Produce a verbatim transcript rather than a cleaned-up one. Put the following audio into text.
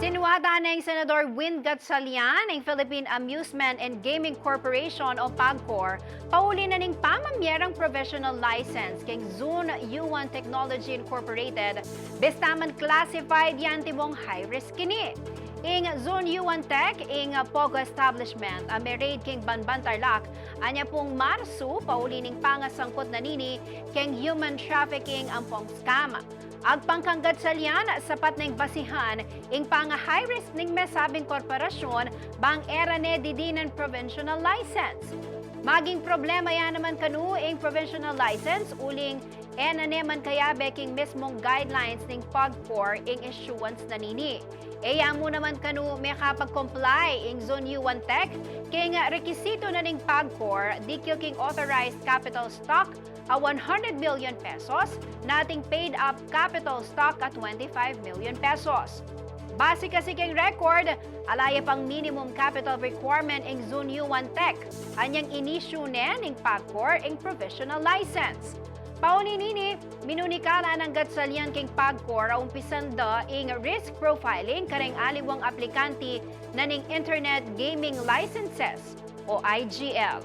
Sinuwatan neng Senador Win Gatchalian ing Philippine Amusement and Gaming Corporation o PAGCOR pauli na ning pamamie rang professional license keng Zun Yuan Technology Incorporated, bista man classified ya antimong high risk ini. Ing Zun Yuan Tech, ing POGO establishment a me-raid keng Banban, Tarlac, anya pung Marsu, pauli ning pangasangkut na nini keng human trafficking ampong scam. Agpang kang Gatchalian, sapat neng basihan ing panga-high risk ning mesabing korporasyun bang e ra ne didinan provincial license. Maging problema ya naman kanu ing provincial license uling e na ne man kayabe king mismung guidelines ning PAGCOR ing issuance na nini. E ya mu naman kanu mekapag-comply ing Zun Yuan Tech king rekisito na ning PAGCOR dikil king authorized capital stock a one hundred million pesos, na ating paid up capital stock a twenty-five million pesos. Base kasi keng record, ala ya pang minimum capital requirement ing Zun Yuan Tech anyang in-issue ne ning PAGCOR ing professional license. Pauli nini, minunikala nang Gatchalian keng PAGCOR a umpisan da ing risk profiling kareng aliwang aplikante na ning internet gaming licenses o I G L.